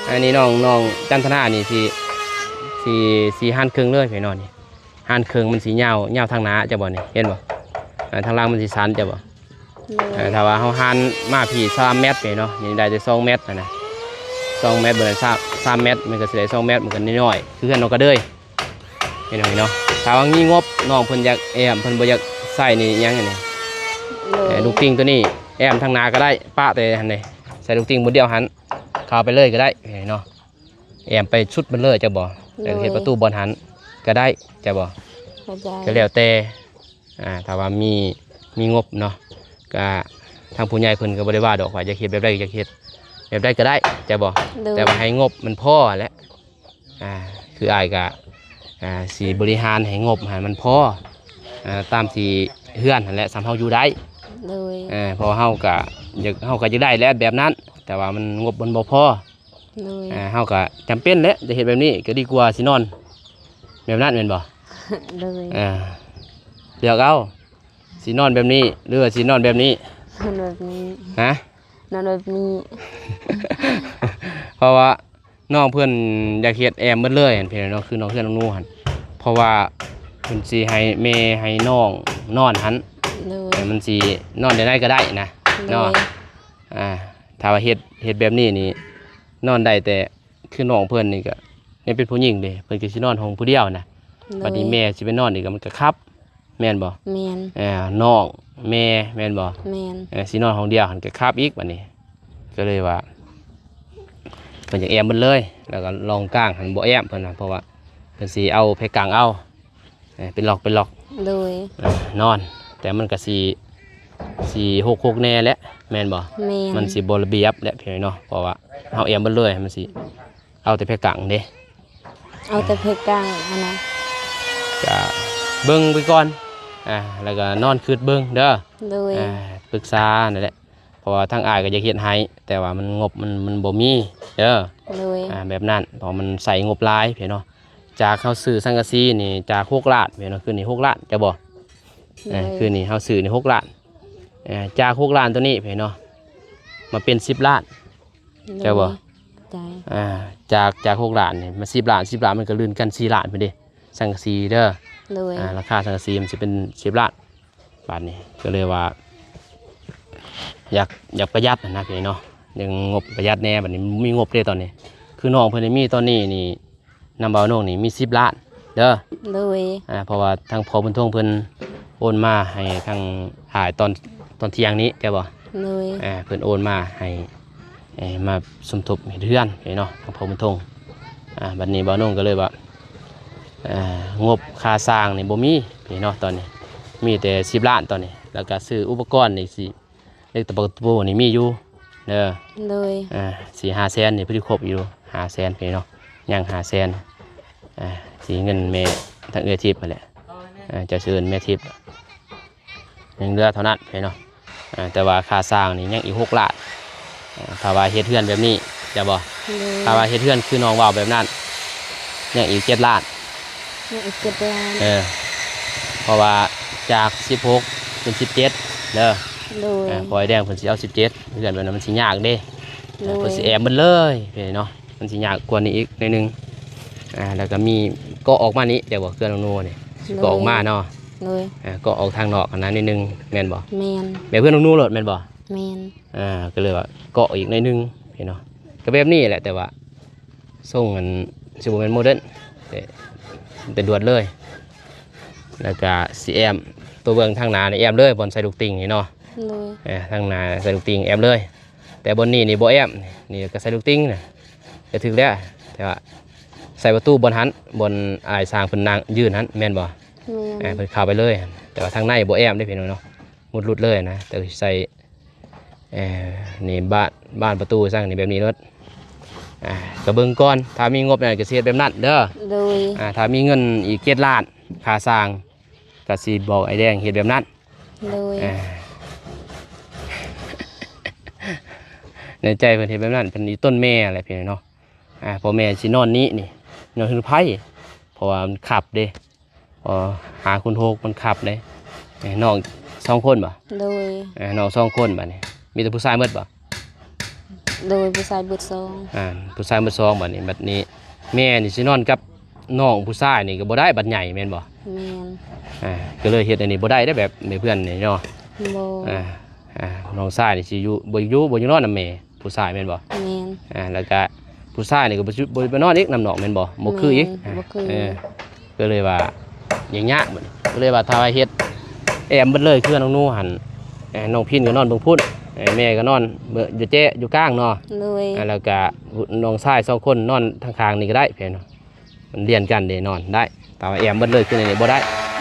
ແມ່ນ ອັນນີ້ນ້ອງ ນ້ອງຈັນທະນານີ້ຊິ ຊິ ຊິຫັນເຄິ່ງເລີຍ ພີ່ນ້ອງນີ້. ຫັນເຄິ່ງມັນຊິຍາວ ຍາວທາງໜ້າ ເຈົ້າບໍ່ນີ້ ເຫັນບໍ່? ເອີ ທາງຫຼັງມັນຊິສັ້ນ ເຈົ້າບໍ່? ໂດຍ ເອີ ຖ້າວ່າເຮົາຫັນມາພີ້ສາມແມັດນີ້ເນາະ ນີ້ໄດ້ແຕ່ສອງແມັດຫັ້ນນະ ສອງແມັດ ບໍ່ໄດ້ສາມ ສາມແມັດ ມັນກໍຊິໄດ້ສອງແມັດ ມັນກໍນ້ອຍໆ ຄືເຮືອນນ້ອງກະເດີຍ ເຫັນບໍ່ເນາະ? ຖ້າວ່າມີງົບ ນ້ອງເພິ່ນຢາກແອ້ມ ເພິ່ນບໍ່ຢາກໃສ່ນີ້ຫຍັງອັນນີ້ ໂດຍ ເອີ ລູກຕິ່ງຕົວນີ້ແອ້ມທາງໜ້າກໍໄດ້ ປະແຕ່ຫັ້ນເດ້ ໃສ່ລູກຕິ່ງບ່ອນດຽວຫັ້ນ ເຂົ້າໄປເລີຍກໍໄດ້ເນາະ. ແອ້ມໄປສຸດມັນເລີຍ ເຈົ້າບໍ່? ໂດຍ ເຮັດປະຕູບ່ອນຫັ້ນກໍໄດ້ ເຈົ້າບໍ່? ເຂົ້າໃຈ ກໍແລ້ວແຕ່ ອ່າ ຖ້າວ່າມີ ມີງົບເນາະ ກະທາງຜູ້ໃຫຍ່ເພິ່ນກໍບໍ່ໄດ້ວ່າດອກ ວ່າຢາກເຮັດແບບໃດກໍຢາກເຮັດແບບໃດກໍໄດ້ ເຈົ້າບໍ່? ໂດຍ ແຕ່ວ່າໃຫ້ງົບມັນພໍຫັ້ນແຫຼະ ອ່າ ຄືອ້າຍກະ ອ່າ ຊິບໍລິຫານໃຫ້ງົບຫັ້ນມັນພໍ ອ່າ ຕາມທີ່ເຮືອນຫັ້ນແຫຼະ ສ່ຳເຮົາຢູ່ໄດ້ ໂດຍ ເອີ ເພາະເຮົາກະຢາກ ເຮົາກໍຢາກໄດ້ແຫຼະແບບນັ້ນ ແຕ່ວ່າມັນ ງົບມັນບໍ່ພໍ ໂດຍ ອ່າ ເຮົາກໍຈຳເປັນແຫຼະ ຈະເຮັດແບບນີ້ກໍດີກວ່າຊິນອນແບບນັ້ນແມ່ນບໍ່? ໂດຍ ອ່າ ເລືອກເອົາ ຊິນອນແບບນີ້ ຫຼືວ່າຊິນອນແບບນີ້? ນອນແບບນີ້ ຮະ? ນອນແບບນີ້ ເພາະວ່ານ້ອງເພິ່ນຢາກເຮັດແອ້ມເບິດເລີຍຫັ້ນ ພີ່ນ້ອງເນາະ ຄືນ້ອງເຮືອນນ້ອງໜູຫັ້ນ ເພາະວ່າເພິ່ນຊິໃຫ້ແມ່ໃຫ້ນ້ອງນອນຫັ້ນ ໂດຍ ມັນຊິນອນແນວໃດກໍໄດ້ນະ ໂດຍ ເນາະ ອ່າ ຖ້າວ່າເຮັດ ເຮັດແບບນີ້ນີ້ ນອນໄດ້ແຕ່ ຄືນ້ອງເພິ່ນນີ້ກະຍັງເປັນຜູ້ຍິງເດ້ ເພິ່ນກໍຊິນອນຫ້ອງຜູ້ດຽວນະ ໂດຍ ບັດນີ້ແມ່ຊິໄປນອນອີກ ມັນກໍຄັບ ແມ່ນບໍ່? ແມ່ນ ເອີ ນ້ອງແມ່ແມ່ນບໍ່? ແມ່ນ ເອີ ຊິນອນຫ້ອງດຽວຫັ້ນກໍຄັບອີກ ບັດນີ້ກໍເລີຍວ່າ ເພິ່ນຢາກແອ້ມເບິດເລີຍ ແລ້ວກໍລອງກາງຫັ້ນບໍ່ແອ້ມເພິ່ນນະ ເພາະວ່າເພິ່ນຊິເອົາແພກາງເອົາ ເອີ ເປັນລັອກເປັນລັອກ ໂດຍ ເອີ ນອນ ແຕ່ມັນກໍຊິ ຊິຮົກໆແດ່ແຫຼະ ແມ່ນບໍ່? ແມ່ນ ມັນຊິບໍ່ລະບຽບແຫຼະ ພີ່ນ້ອງເນາະ ເພາະວ່າເຮົາແອ້ມເບິດເລີຍ ມັນຊິເອົາແຕ່ແພກາງເດ້ ເອົາແຕ່ແພກາງຫັ້ນນະ ກະເບິ່ງໄປກ່ອນ ອ່າ ແລ້ວກໍນອນຄຶດເບິ່ງເດີ ໂດຍ ອ່າ ປຶກສານັ້ນແຫຼະ ເພາະວ່າທາງອ້າຍກໍຢາກເຮັດໃຫ້ ແຕ່ວ່າມັນ ງົບມັນ ມັນບໍ່ມີເດີ ໂດຍ ອ່າ ແບບນັ້ນ ເພາະມັນໃຊ້ງົບຫຼາຍ ພີ່ນ້ອງເນາະ ຈາກເຮົາຊື້ສັງກະສີນີ້ ຈາກຫົກລ້ານ ພີ່ນ້ອງ ຄືນນີ້ຫົກລ້ານ ເຈົ້າບໍ່? ເອີ ໂດຍ ຄືນນີ້ເຮົາຊື້ນີ້ຫົກລ້ານ ເອີ ຈາກຫົກລ້ານຕົວນີ້ ພີ່ນ້ອງເນາະ ມາເປັນສິບລ້ານ ໂດຍ ເຈົ້າບໍ່? ໃຈ ອ່າ ຈາກ ຈາກຫົກລ້ານນີ້ມາສິບລ້ານ ສິບລ້ານ ມັນກໍລື່ນກັນສີ່ລ້ານພຸ້ນເດ້ ສັງກະສີເດີ ໂດຍ ອ່າ ລາຄາສັງກະສີມັນຊິເປັນສິບລ້ານ ບາດນີ້ກໍເລີຍວ່າ ຢາກ ຢາກປະຢັດຫັ້ນນະ ພີ່ນ້ອງເນາະ ຍັງງົບປະຢັດແດ່ ບາດນີ້ມີງົບເດ້ຕອນນີ້ ຄືນ້ອງເພິ່ນນີ້ມີຕອນນີ້ນີ້ ນຳບ່າວນົງນີ້ມີສິບລ້ານເດີ ໂດຍ ອ່າ ເພາະວ່າທາງພໍ່ບຸນທົງເພິ່ນໂອນມາໃຫ້ທາງອ້າຍຕອນ ຕອນທ່ຽງນີ້ ແມ່ນບໍ່? ໂດຍ ອ່າ ເພິ່ນໂອນມາໃຫ້ ເອີ ມາສົມທົບເຮັດເຮືອນເນາະ ທາງພໍ່ບຸນທົງ ອ່າ ບັດນີ້ບ່າວນົງກໍເລີຍວ່າ ເອີ ງົບຄ່າສ້າງນີ້ບໍ່ມີເນາະ ຕອນນີ້ມີແຕ່ສິບລ້ານຕອນນີ້ ແລ້ວກໍຊື້ອຸປະກອນນີ້ຊິ ເຫຼັກຕະປູນີ້ມີຢູ່ເດີ ໂດຍ ອ່າ ສີ່ຫ້າແສນນີ້ພໍດີຄົບຢູ່ ຫ້າແສນພີ່ນ້ອງເນາະ ຍັງຫ້າແສນ ອ່າ ຊິເງິນແມ່ທາງເອື້ອຍທິບຫັ້ນແຫຼະ ອ່າ ເຈົ້າຊິເອີ້ນແມ່ທິບ ຍັງເຫຼືອເທົ່ານັ້ນພີ່ນ້ອງເນາະ ອ່າ ແຕ່ວ່າຄ່າສ້າງນີ້ຍັງອີກຫົກລ້ານ ອ່າ ຖ້າວ່າເຮັດເຮືອນແບບນີ້ ເຈົ້າບໍ່? ໂດຍ ຖ້າວ່າເຮັດເຮືອນຄືນ້ອງເວົ້າແບບນັ້ນ ຍັງອີກເຈັດລ້ານ ຍັງອີກເຈັດລ້ານ ເອີ ເພາະວ່າຈາກສິບຫົກເປັນສິບເຈັດເດີ ໂດຍ ເອີ ພໍ່ອ້າຍແດງເພິ່ນຊິເອົາສິບເຈັດ ເຮືອນແບບນັ້ນມັນຊິຍາກເດ້ ໂດຍ ເພິ່ນຊິແອ້ມເບິດເລີຍເນາະ ມັນຊິຍາກກວ່ານີ້ອີກໜ້ອຍໜຶ່ງ ອ່າ ແລ້ວກໍມີເກາະອອກມານີ້ ເຈົ້າບໍ່? ເຮືອນນ້ອງນົວນີ້ ຊິເກາະອອກມາເນາະ ໂດຍ ອ່າ ເກາະອອກທາງນອກຫັ້ນນະໜ້ອຍໜຶ່ງ ແມ່ນບໍ່? ແມ່ນ ແບບເຮືອນນ້ອງນົວໂລດແມ່ນບໍ່? ແມ່ນ ອ່າ ກໍເລີຍວ່າເກາະອີກໜ້ອຍໜຶ່ງເນາະ ກໍແບບນີ້ແຫຼະ ແຕ່ວ່າ ຊົງອັນ ຊິບໍ່ແມ່ນໂມເດີນ ແຕ່ ແຕ່ລວດເລີຍ ແລ້ວກະຊິແອ້ມ ຕົວເບື້ອງທາງໜ້ານີ້ແອ້ມເລີຍ ບ່ອນໃສ່ລູກຕິ່ງນີ້ເນາະ ໂດຍ ເອີ ທາງໜ້າໃສ່ລູກຕິ່ງແອ້ມເລີຍ ແຕ່ບ່ອນນີ້ນີ້ບໍ່ແອ້ມ ນີ້ກໍໃສ່ລູກຕິ່ງນະ ກໍຖືກແລ້ວ ແຕ່ວ່າໃສ່ປະຕູບ່ອນຫັ້ນ ບ່ອນອ້າຍຊ່າງເພິ່ນນັ່ງຢືນຫັ້ນແມ່ນບໍ່? ແມ່ນ ເອີ ເພິ່ນເຂົ້າໄປເລີຍ ແຕ່ວ່າທາງໃນບໍ່ແອ້ມເດ້ພີ່ນ້ອງເນາະ ມຸດຫຼຸດເລີຍນະ ແຕ່ໃສ່ ເອີ ນີ້ບານ ບານປະຕູຊ່າງນີ້ແບບນີ້ໂລດ ອ່າ ກໍເບິ່ງກ່ອນ ຖ້າມີງົບນັ້ນກໍຊິເຮັດແບບນັ້ນເດີ ໂດຍ ອ່າ ຖ້າມີເງິນອີກເຈັດລ້ານຄ່າສ້າງ ກໍຊິບອກອ້າຍແດງເຮັດແບບນັ້ນ ໂດຍ ອ່າ ໃນໃຈເພິ່ນເຮັດແບບນັ້ນ ເພິ່ນອີຕົ້ນແມ່ແຫຼະພີ່ນ້ອງເນາະ ອ່າ ພໍ່ແມ່ຊິນອນນີ້ນີ້ ນອນເຮືອນໃຜ ເພາະວ່າມັນຄັບເດ້ ອໍ ຫ້າຄູນຫົກມັນຄັບເດ້ ເອີ ນ້ອງສອງຄົນບໍ່? ໂດຍ ເອີ ນ້ອງສອງຄົນບາດນີ້ ມີແຕ່ຜູ້ຊາຍໝົດບໍ່? ໂດຍ ຜູ້ຊາຍເບິດສອງ ອ່າ ຜູ້ຊາຍເບິດສອງບາດນີ້ ບາດນີ້ແມ່ນີ້ຊິນອນກັບນ້ອງຜູ້ຊາຍນີ້ກໍບໍ່ໄດ້ ບັດໃຫຍ່ແມ່ນບໍ່? ແມ່ນ ອ່າ ກໍເລີຍເຮັດອັນນີ້ບໍ່ໄດ້ເດ້ ແບບໃນເພື່ອນນີ້ເນາະ ບໍ່ ອ່າ ອ່າ ນ້ອງຊາຍນີ້ຊິຢູ່ ບໍ່ຢູ່ ບໍ່ຢູ່ນອນນຳແມ່ ຜູ້ຊາຍແມ່ນບໍ່? ແມ່ນ ອ່າ ແລ້ວກະຜູ້ຊາຍນີ້ກໍບໍ່ ບໍ່ໄປນອນອີກນຳນ້ອງແມ່ນບໍ່? ບໍ່ຄືອີກ ແມ່ນ ບໍ່ຄື ເອີ ກໍເລີຍວ່າຍາກໆ ບັດນີ້ ກໍເລີຍວ່າຖ້າວ່າເຮັດແອ້ມເບິດເລີຍ ຄືນ້ອງນູຫັ້ນ ເອີ ນ້ອງພິນກໍນອນເບື້ອງພຸ້ນ ເອີ ແມ່ກໍນອນເບື້ອງ ຢູ່ແຈະ ຢູ່ກາງເນາະ ໂດຍ ອ່າ ແລ້ວກະນ້ອງຊາຍສອງຄົນນອນທາງຂ້າງນີ້ກໍໄດ້ ແມ່ນບໍ່? ມັນລຽນກັນເດ້ ນອນໄດ້ ແຕ່ວ່າແອ້ມເບິດເລີຍຄືໃນນີ້ບໍ່ໄດ້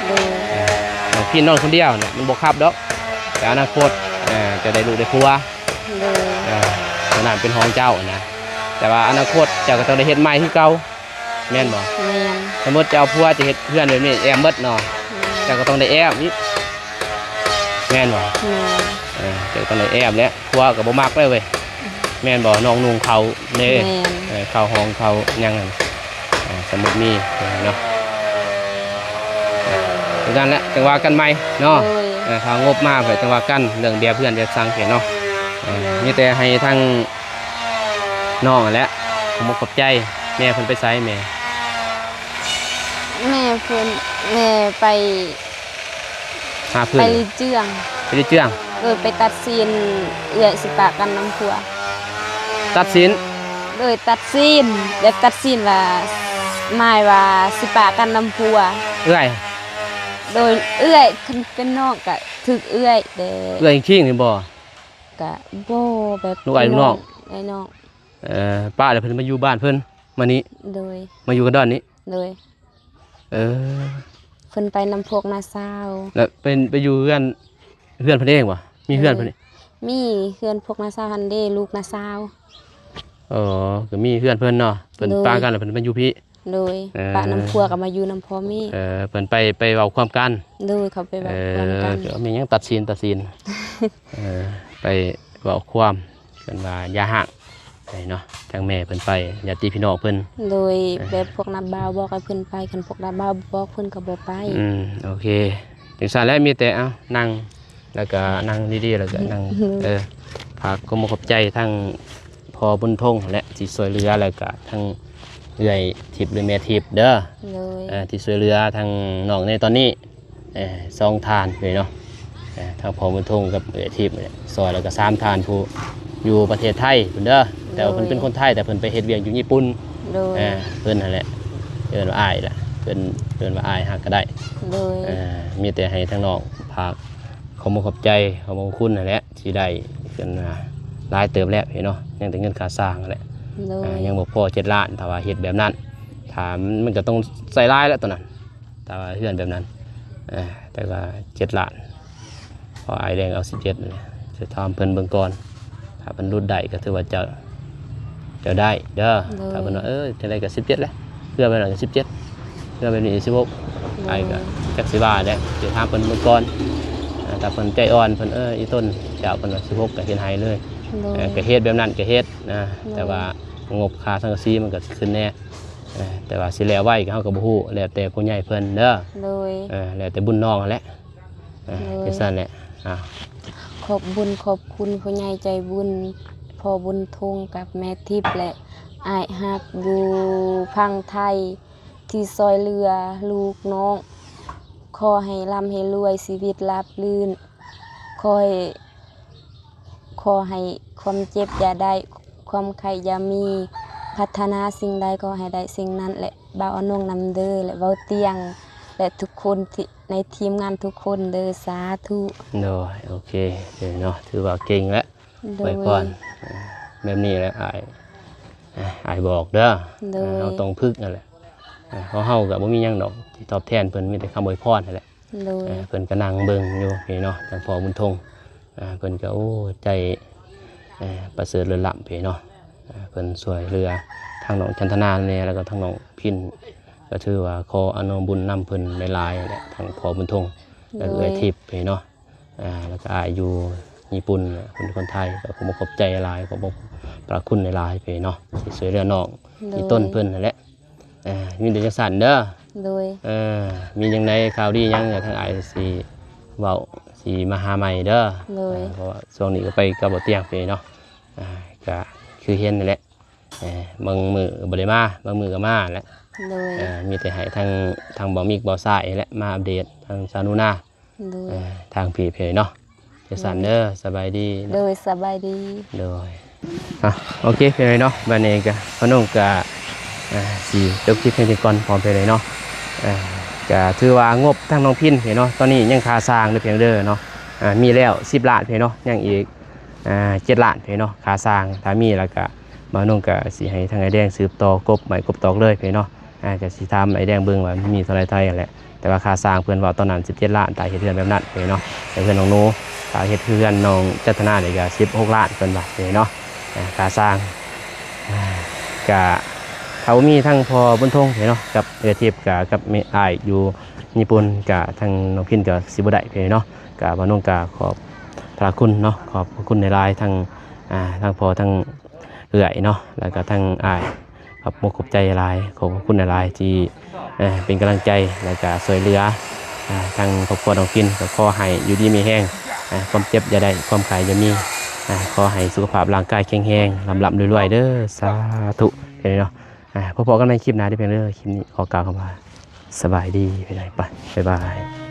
ໂດຍ ເອີ ນ້ອງພິນນອນຄົນດຽວນະ ມັນບໍ່ຄັບດອກ ແຕ່ອະນາຄົດ ເອີ ຈະໄດ້ລູກໄດ້ຜົວ ໂດຍ ເອີ ຕົວນັ້ນເປັນຂອງເຈົ້ານະ ແຕ່ວ່າອະນາຄົດເຈົ້າກໍຕ້ອງໄດ້ເຮັດໃໝ່ຄືເກົ່າ ແມ່ນບໍ່? ແມ່ນ ສົມມຸດເຈົ້າເອົາຜົວ ຈະເຮັດເຮືອນແບບນີ້ ແອ້ມເບິດເນາະ ແມ່ນ ເຈົ້າກໍຕ້ອງໄດ້ແອ້ມອີກ ແມ່ນບໍ່? ແມ່ນ ເອີ ເຈົ້າກໍຕ້ອງໄດ້ແອ້ມແຫຼະ ຜົວກໍບໍ່ມັກເລີຍເວີຍ ແມ່ນບໍ່? ນ້ອງນຸ່ງເຂົ້າເດ້ ແມ່ນ ເອີ ເຂົ້າຫ້ອງເຂົ້າຫຍັງຫັ້ນ ອ່າ ສົມມຸດມີເນາະ ເອີ ຈັ່ງຊັ້ນແຫຼະ ຈັ່ງວ່າກັນໃໝ່ເນາະ ໂດຍ ເອີ ຖ້າງົບມາ ແລ້ວຈັ່ງວ່າກັນ ເລື່ອງແບບເຮືອນແບບສັງເນາະ ເອີ ມີແຕ່ໃຫ້ທາງນ້ອງຫັ້ນແຫຼະ ຂອບອົກຂອບໃຈ ແມ່ເພິ່ນໄປໃສແມ່? ແມ່ເພິ່ນ ແມ່ໄປ ຫາເພິ່ນ ໄປລິດເຈື່ອງ ໄປລິດເຈື່ອງ ໂດຍ ໄປຕັດສິນເອື້ອຍຊິປະກັນນຳຜົວ ຕັດສິນ ໂດຍ ຕັດສິນ ແບບຕັດສິນວ່າ ໝາຍວ່າຊິປະກັນນຳຜົວ ເອື້ອຍ ໂດຍ ເອື້ອຍ ຄັນເປັນນ້ອງກະຖືກເອື້ອຍແດ່ ເອື້ອຍຄິງນີ້ບໍ່? ກະບໍ່ ແບບ ລູກອ້າຍລູກນ້ອງ ອ້າຍນ້ອງ ເອີ ປະແລ້ວເພິ່ນມາຢູ່ບ້ານເພິ່ນ ມານີ້ ໂດຍ ມາຢູ່ກັນດອນນີ້ ໂດຍ ເອີ ເພິ່ນໄປນຳພວກນ້າສາວ ແລ້ວເປັນໄປຢູ່ເຮືອນ ເຮືອນເພິ່ນເອງບໍ່? ມີເຮືອນເພິ່ນ ໂດຍ ມີເຮືອນພວກນ້າສາວຫັ້ນເດ້ ລູກນ້າສາວ ອໍ ກໍມີເຮືອນເພິ່ນເນາະ ເພິ່ນ ໂດຍ ປະກັນແລ້ວເພິ່ນມາຢູ່ພີ້ ໂດຍ ເອີ ປະນຳຜົວກໍມາຢູ່ນຳພໍ່ແມ່ ເອີ ເພິ່ນໄປ ໄປເວົ້າຄວາມກັນ ໂດຍ ເຂົາໄປເວົ້າ ເອີ ຄວາມກັນ ແມ່ນຫຍັງຕັດສິນ ຕັດສິນ ເອີ ໄປເວົ້າຄວາມ ເພິ່ນວ່າຢ່າຮ້າງໄປເນາະ ທາງແມ່ເພິ່ນໄປ ຍາດຕິພີ່ນ້ອງເພິ່ນ ໂດຍ ເອີ ແບບພວກນ້າບ່າວບອກໃຫ້ເພິ່ນໄປ ຄັນພວກນ້າບ່າວບໍ່ບອກເພິ່ນກໍບໍ່ໄປ ອືມ ໂອເຄ ຈັ່ງຊັ້ນແຫຼະ ມີແຕ່ ເອົ້າ ນັ່ງ ແລ້ວກໍນັ່ງດີໆ ແລ້ວກໍນັ່ງ ເອີ ຝາກຄວາມຂອບໃຈທາງພໍ່ບຸນທົງຫັ້ນແຫຼະ ທີ່ຊ່ວຍເຫຼືອ ແລ້ວກໍທາງເອື້ອຍທິບ ຫຼື ແມ່ທິບເດີ ໂດຍ ເອີ ທີ່ຊ່ວຍເຫຼືອທາງນ້ອງໃນຕອນນີ້ ເອີ ສອງທ່ານເລີຍເນາະ ເອີ ທາງພໍ່ບຸນທົງກັບເອື້ອຍທິບນີ້ແຫຼະ ຊ່ອຍ ແລ້ວກໍສາມທ່ານຜູ້ຢູ່ປະເທດໄທພຸ້ນເດີ ແຕ່ວ່າເພິ່ນ ໂດຍ ເປັນຄົນໄທ ແຕ່ເພິ່ນໄປເຮັດວຽກຢູ່ຍີ່ປຸ່ນ ໂດຍ ເອີ ເພິ່ນຫັ້ນແຫຼະ ເອີ້ນວ່າອ້າຍລະ ເພິ່ນ ເອີ້ນວ່າອ້າຍຮັກກໍໄດ້ ໂດຍ ເອີ ມີແຕ່ໃຫ້ທາງນ້ອງຝາກ ຂອບອົກຂອບໃຈ ຂອບບຸນຂອບຄຸນຫັ້ນແຫຼະ ທີ່ໄດ້ເປັນ ອ່າ ຫຼາຍເຕີບແລ້ວເນາະ ຍັງແຕ່ເງິນຄ່າສ້າງຫັ້ນແຫຼະ ໂດຍ ອ່າ ຍັງບໍ່ພໍເຈັດລ້ານ ຖ້າວ່າເຮັດແບບນັ້ນ ຖ້າມັນ ມັນກໍຕ້ອງໃຊ້ຫຼາຍແຫຼະຕອນນັ້ນ ຖ້າວ່າເຮືອນແບບນັ້ນ ເອີ ແຕ່ກໍເຈັດລ້ານ ເພາະອ້າຍແດງເອົາສິບເຈັດນີ້ແຫຼະ ຈະຖາມເພິ່ນເບິ່ງກ່ອນ ຖ້າເພິ່ນຫຼຸດໄດ້ກໍຖືວ່າເຈົ້າ ເຈົ້າໄດ້ເດີ ໂດຍ ຖ້າເພິ່ນວ່າ ເອີ ຈັ່ງໃດກໍສິບເຈັດແຫຼະ ເຮືອນແບບນັ້ນກໍສິບເຈັດ ເຮືອນແບບນີ້ສິບຫົກ ໂດຍ ອ້າຍກໍຈັກຊິວ່າແຫຼະ ຊິຖາມເພິ່ນເບິ່ງກ່ອນ ອ່າ ຖ້າເພິ່ນໃຈອ່ອນ ເພິ່ນ ເອີ ອີຕົ້ນເຈົ້າ ເພິ່ນວ່າສິບຫົກ ກໍເຮັດໃຫ້ເລີຍ ໂດຍ ເອີ ກໍເຮັດແບບນັ້ນກໍເຮັດນະ ໂດຍ ແຕ່ວ່າງົບຄ່າສັງກະສີມັນກໍຊິຂຶ້ນແດ່ ເອີ ແຕ່ວ່າຊິແລ້ວໄວກໍເຮົາກໍບໍ່ຮູ້ ແລ້ວແຕ່ຜູ້ໃຫຍ່ເພິ່ນເດີ ໂດຍ ເອີ ແລ້ວແຕ່ບຸນນ້ອງຫັ້ນແຫຼະ ອ່າ ໂດຍ ຈັ່ງຊັ້ນແຫຼະ ອ່າ ຂອບບຸນຂອບຄຸນຜູ້ໃຫຍ່ໃຈບຸນ ພໍ່ບຸນທຸງກັບແມ່ທິບ ແລະ ອ້າຍຮັກຢູ່ຝັ່ງໄທ ທີ່ຊ່ອຍເຫຼືອລູກນ້ອງ ຂໍໃຫ້ລ່ຳໃຫ້ລວຍ ຊີວິດລາບລື່ນ ຂໍໃຫ້ ຂໍໃຫ້ຄວາມເຈັບຢ່າໄດ້ ຄວາມໄຂ້ຢ່າມີ ປາດຖະໜາສິ່ງໃດຂໍໃຫ້ໄດ້ສິ່ງນັ້ນ ແລະ ບ່າວອານົງນຳເດີ ແລະ ເວົ້າຕຽງ ແລະທຸກຄົນທີ່ ໃນທີມງານທຸກຄົນເດີ ສາທຸ. ໂດຍ ໂອເຄເນາະ ຖືວ່າເກັ່ງແລ້ວ ໂດຍ ອວຍພອນ ເອີ ແບບນີ້ແຫຼະອ້າຍ ເອີ ອ້າຍບອກເດີ ໂດຍ ເອີ ເຮົາຕ້ອງຝຶກຫັ້ນແຫຼະ ເອີ ເພາະເຮົາກໍບໍ່ມີຫຍັງດອກທີ່ຕອບແທນເພິ່ນ ມີແຕ່ຄຳອວຍພອນຫັ້ນແຫຼະ ໂດຍ ເອີ ເພິ່ນກໍນັ່ງເບິ່ງຢູ່ນີ້ເນາະ ທາງພໍ່ບຸນທົງ ເອີ ເພິ່ນກໍ ໂອ້ ໃຈ ເອີ ປະເສີດເລີດລ້ຳນີ້ເນາະ ເອີ ເພິ່ນຊ່ວຍເຫຼືອທັງນ້ອງຈັນທະນາແດ່ ແລ້ວກໍທັງນ້ອງພິນ ກໍຖືວ່າຂໍອະນຸບຸນນຳເພິ່ນຫຼາຍໆແຫຼະ ທັງພໍ່ບຸນທົງ ແລ້ວກໍເອື້ອຍທິບນີ້ເນາະ ອ່າ ແລ້ວກໍອ້າຍຢູ່ຍີ່ປຸ່ນ ເພິ່ນເປັນຄົນໄທ ກໍຂໍຂອບໃຈຫຼາຍ ຂອບພະຄຸນຫຼາຍໆເນາະ ທີ່ຊ່ວຍເຫຼືອນ້ອງ ໂດຍ ອີ່ຕົນເພິ່ນຫັ້ນແຫຼະ ອ່າ ມີແຕ່ຈັ່ງຊັ້ນເດີ ໂດຍ ເອີ ມີຫຍັງໃດຂ່າວດີຫຍັງ ທາງອ້າຍຊິເວົ້າ ຊິມາຫາໃໝ່ເດີ ໂດຍ ອ່າ ເພາະວ່າຊ່ວງນີ້ກໍໄປກັບບໍ່ຕຽງນີ້ເນາະ ອ່າ ກໍຄືເຫັນນັ້ນແຫຼະ ເອີ ບາງມື້ກໍບໍ່ໄດ້ມາ ບາງມື້ກໍມາແຫຼະ ໂດຍ ເອີ ມີແຕ່ໃຫ້ທາງ ທາງບໍ່ມິກບໍ່ຊາຍແຫຼະ ມາອັບເດດທາງສາວໜູນາ ໂດຍ ເອີ ທາງພີ້ເພເນາະ ຈັ່ງຊັ້ນເດີ ໂດຍ ສະບາຍດີເນາະ ໂດຍ ສະບາຍດີ ໂດຍ ອ່ະ ໂອເຄເພເນາະ ບັດນີ້ກໍພໍ່ໜຸ່ມກໍ ອ່າ ຊິຈົບຄລິບພຽງເທົ່ານີ້ກ່ອນ ພ້ອມເພເນາະ ອ່າ ກໍຖືວ່າງົບທາງນ້ອງພິນເພເນາະ ຕອນນີ້ຍັງຄ່າສ້າງເດີເພເດີເນາະ ອ່າ ມີແລ້ວສິບລ້ານເພເນາະ ຍັງອີກ ອ່າ ເຈັດລ້ານເພເນາະ ຄ່າສ້າງ ຖ້າມີແລ້ວກໍ ບ່າວໜຸ່ມກໍຊິໃຫ້ທາງອ້າຍແດງສືບຕໍ່ກົບໄມ້ກົບຕອກເລີຍເພເນາະ ອ່າ ກໍຊິຖາມອ້າຍແດງເບິ່ງວ່າມີເທົ່າໃດເທົ່າໃດຫັ້ນແຫຼະ ແຕ່ວ່າຄ່າສ້າງເພິ່ນເວົ້າຕອນນັ້ນສິບເຈັດລ້ານ ຖ້າເຮັດເຮືອນແບບນັ້ນເພເນາະ ແຕ່ເຮືອນນ້ອງໜູ ຖ້າເຮັດເຮືອນນ້ອງຈັນທະນານີ້ກໍສິບຫົກລ້ານເພິ່ນວ່າເພເນາະ ອ່າ ຄ່າສ້າງ ອ່າ ກໍຖ້າບໍ່ມີທາງພໍ່ບຸນທົງເພເນາະ ກັບເອື້ອຍທິບ ກໍກັບແມ່ອ້າຍຢູ່ຍີ່ປຸ່ນ ກໍທາງນ້ອງພິນກໍຊິບໍ່ໄດ້ເພເນາະ ກໍບ່າວໜຸ່ມກໍຂອບພະຄຸນເນາະ ຂອບພະຄຸນຫຼາຍໆ ທັງ ອ່າ ທັງພໍ່ທັງ ເອື້ອຍເນາະ ແລ້ວກໍທັງອ້າຍ ຂອບອົກຂອບໃຈຫຼາຍ ຂອບພະຄຸນຫຼາຍໆ ທີ່ ເອີ ເປັນກຳລັງໃຈ ແລ້ວກໍຊ່ວຍເຫຼືອ ອ່າ ທາງຄອບຄົວນ້ອງພິນ ກໍຂໍໃຫ້ຢູ່ດີມີແຮງ ອ່າ ຄວາມເຈັບຢ່າໄດ້ ຄວາມໄຂ້ຢ່າມີ ອ່າ ຂໍໃຫ້ສຸຂະພາບຮ່າງກາຍແຂງແຮງ ລ່ຳໆລວຍໆເດີ ສາທຸ ເນາະ ອ່າ ພໍ້ກັນໃໝ່ຄລິບໜ້າເດີ ເພເດີ ຄລິບນີ້ຂໍກ່າວຄຳວ່າ ສະບາຍດີ ໄປ ບາຍບາຍ.